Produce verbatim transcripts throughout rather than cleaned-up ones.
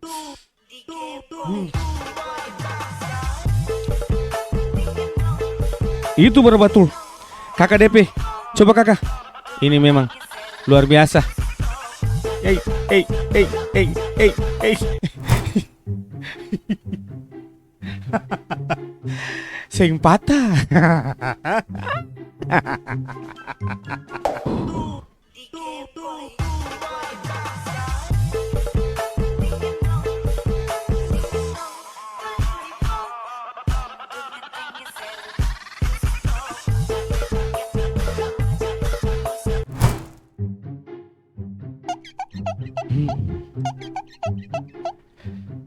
Hmm. Itu baru batul. Kaka D P, coba kaka. Ini memang luar biasa. Ei, ei, ei, ei, ei, ei. Seng patah.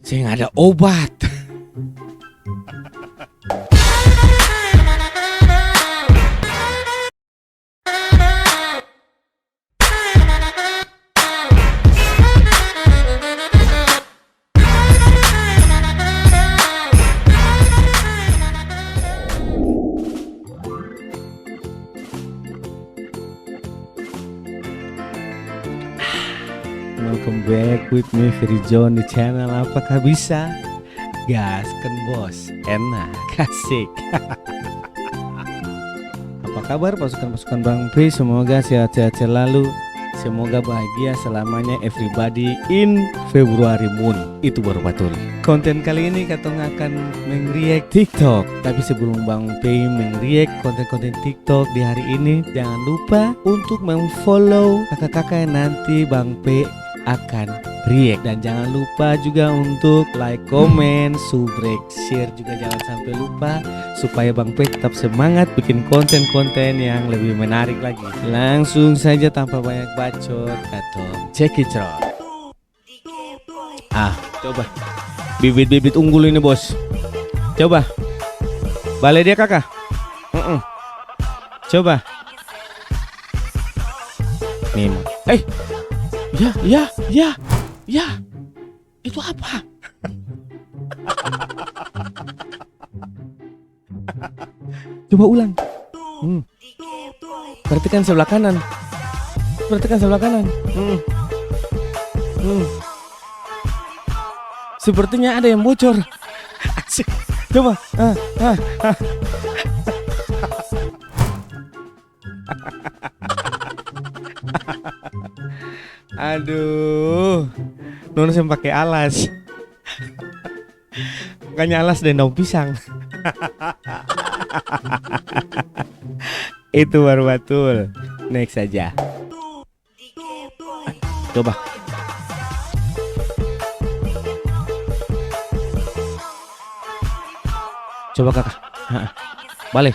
Seng ada obat. Welcome back with me, Ferry John, di channel Apakah Bisa? Gaskan, bos. Enak, asik. Apa kabar pasukan-pasukan Bang P? Semoga sehat-sehat selalu. Semoga bahagia selamanya everybody in February moon. Itu baru batul. Konten kali ini katong akan meng-react TikTok. Tapi sebelum Bang P meng-react konten-konten TikTok di hari ini, jangan lupa untuk meng-follow kakak-kakak yang nanti Bang P akan react. Dan jangan lupa juga untuk like, komen, subrek, share juga jangan sampai lupa, supaya Bang P tetap semangat bikin konten-konten yang lebih menarik lagi. Langsung saja tanpa banyak bacot, katong cekicrot. Ah, coba. Bibit-bibit unggul ini, bos. Coba. Bale dia, kaka. Mm-mm. Coba. Memang. Eh. Ya, ya, ya, ya. Itu apa? Coba ulang. Hmm. Perhatikan sebelah kanan. Perhatikan sebelah kanan. Hmm. Hmm. Sepertinya ada yang bocor. Asik. Coba. Ah, ah, ah. Aduh, nona seng pake alas. Makanya alas deng daun pisang. Itu baru batul. Next saja. Coba. Coba, kaka. Ha. Bale.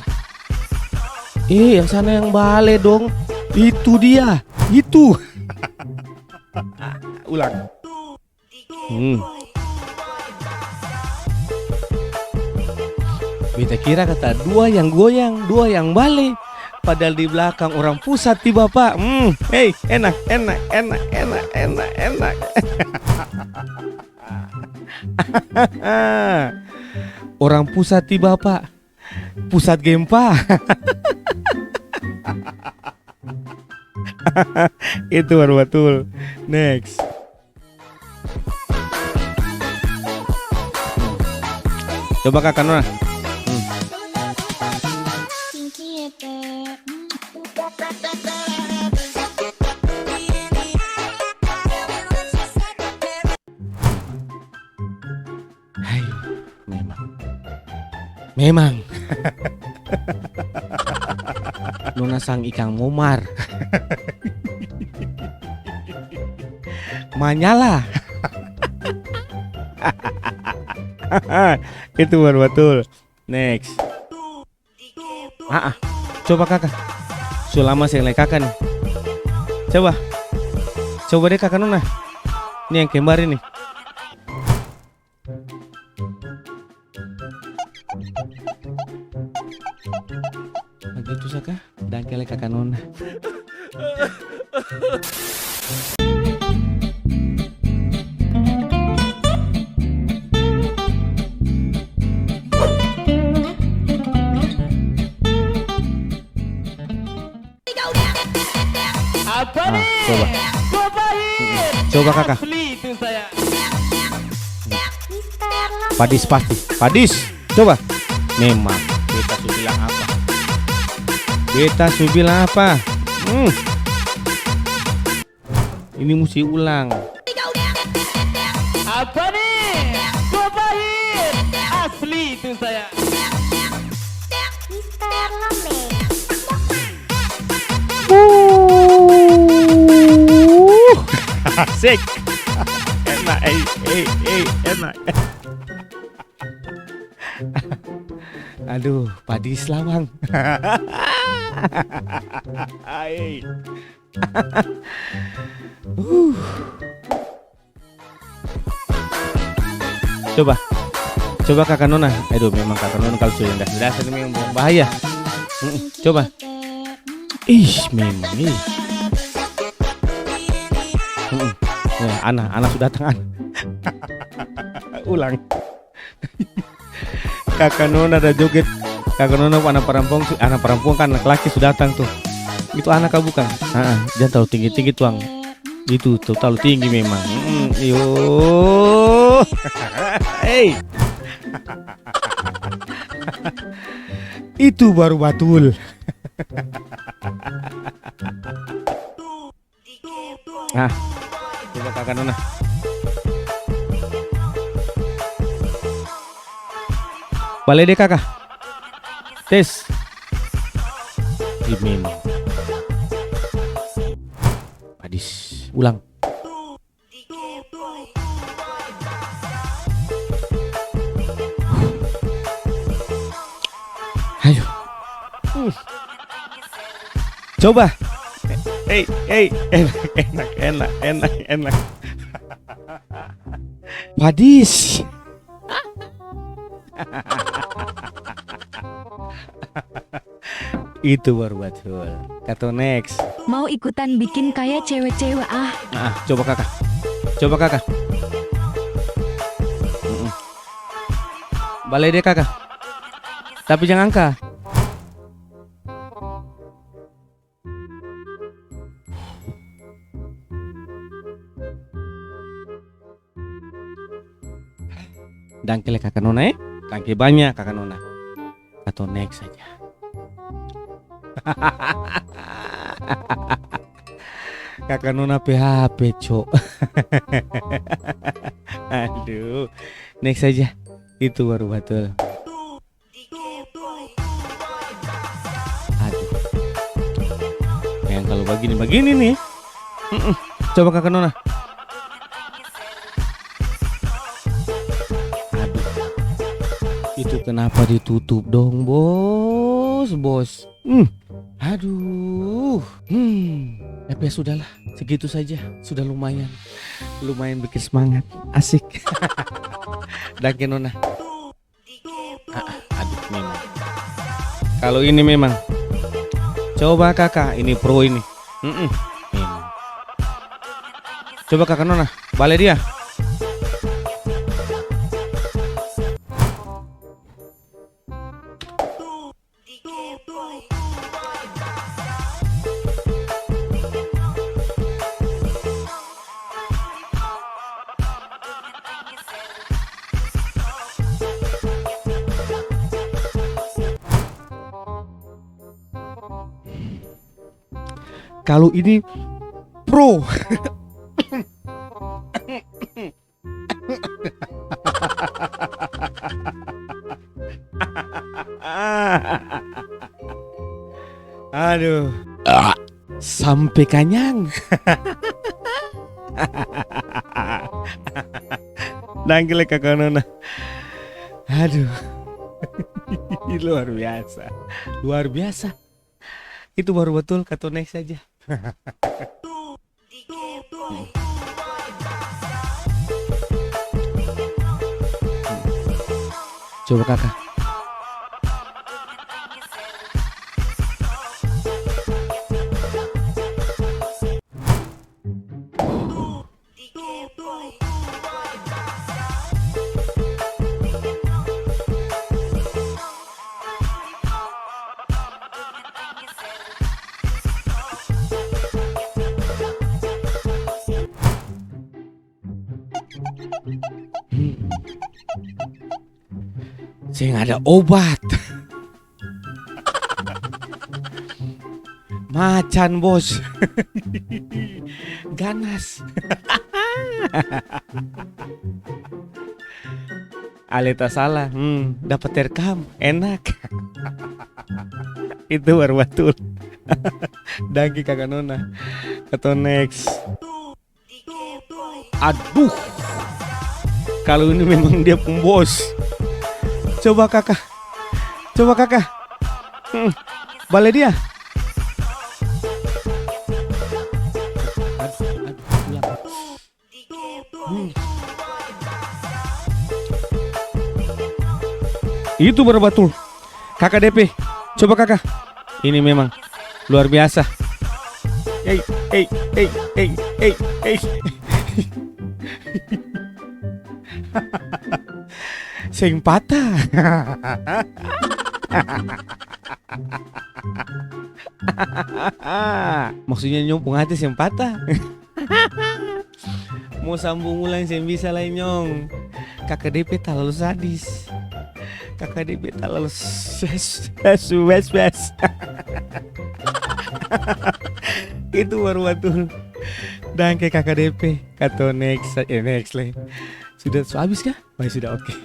Eh, yang sana yang bale dong. Itu dia. Itu. Ulang. Hmm. Beta kira kata dua yang goyang, dua yang bale. Padahal di belakang orang pusat ti, Bapak. Hmm, hei, enak, enak, enak. Orang pusat ti, Bapak. Pusat gempa. Itu baru batul. Next. Coba, kaka nona. Hmm. Hai, memang. Memang. Nona sang ikang momar. Manyala. Itu baru batul. Next. Ah, ah. Coba kaka. Su lama seng lia kaka ni. Coba. Coba deh kaka nona. Ni yang kembar ini. Bagitu sa ka, dangke lai kaka nona. Apa nih? Coba. Coba kaka. Asli itu saya. Padis pasti. Padis. Coba. Memang. Beta su bilang apa? Beta su bilang apa? Hmm. Ini musti ulang. Apa nih? Kok pahit? Asli itu saya. Mister Lame. Uh. Asik. Enak, eh, eh, eh, enak. Aduh, padis lawang. Ai. Huh. Coba. Coba Kaka Nona. Aduh, memang Kaka Nona kalo su yang dasa-dasa ni memang bahaya. Mm-mm. Coba. Ih, memang, ih. Mm-mm. Wah, Ana, Ana su datang, Ana. Ulang. Kaka Nona ada joget. Kaka Nona ana parampuang su, ana parampuang kan, laki-laki su datang tu. Itu ana ka bukang? Haa, jang talalu tinggi-tinggi tuang. Itu tu talalu tinggi memang. Mm, iyo. Hei. Itu baru batul. Ah, coba Kaka Nona. Balede Kaka. Tes. Ih, memang. Padis. Ulang. Ayo. Hmm. Coba. Hei, hei, enak, enak, enak, enak, enak. Padis. Itu baru batul. Katong next. Mau ikutan bikin kaya cewe-cewe ah. Ah, coba Kaka. Coba Kaka. Mm-mm. Balede Kaka. Tapi jang angka. Dangke lai Kaka Nona e, dangke banya Kaka Nona. Katong next saja. Kaka Nona pe H P, cok. Aduh, next saja. Itu baru batul. Aduh. Yang kalo bagini-bagini nih. Mm-mm. Coba Kaka Nona. Aduh. Itu kenapa ditutup dong, Bos? Bos. Hmm. Aduh. Hmm. Tapi ya sudahlah, segitu saja. Sudah lumayan. Lumayan bikin semangat. Asik. Dangke Nona. Ah, ah, aduh, memang. Kalo ini memang. Coba Kaka, ini pro ini. Mm-mm, memang. Coba Kaka Nona, bale dia. Kalo ini pro. Aduh. Sampe kanyang. Dangke lai Kaka Nona. Aduh. Luar biasa. Luar biasa. Itu baru batul, katong next saja. Coba Kaka. Seng ada obat. Macan, Bos. Ganas. Ale tasala, hmm, dapa terkam, enak. Itu baru batul. Dangke kaka nona. Katong next. Aduh. Kalo ini memang dia pung bos. Coba kaka. Coba kaka. Hmm. Bale dia. Hmm. Itu baru batul. Kaka D P, coba kaka. Ini memang luar biasa. Ei, ei, ei. Seng patah. Maksudnya nyong pung hati seng patah. Mo sambung ulang seng bisa lai nyong. Kaka D P talalu sadis. Kaka D P talalu ses-, ses-, wes-wes. Itu baru batul. Dangke kaka D P. Katong next, eh, next lai. Sudah, su abis ka? Oh, ya sudah, oke.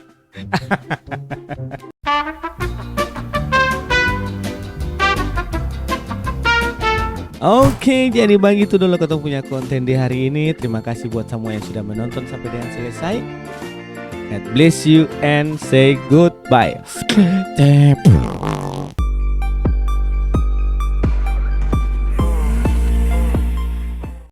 Oke, jadi bagitu dolo katong punya konten di hari ini. Terima kasih buat samua yang sudah menonton sampe dengan selesai. God bless you and say goodbye.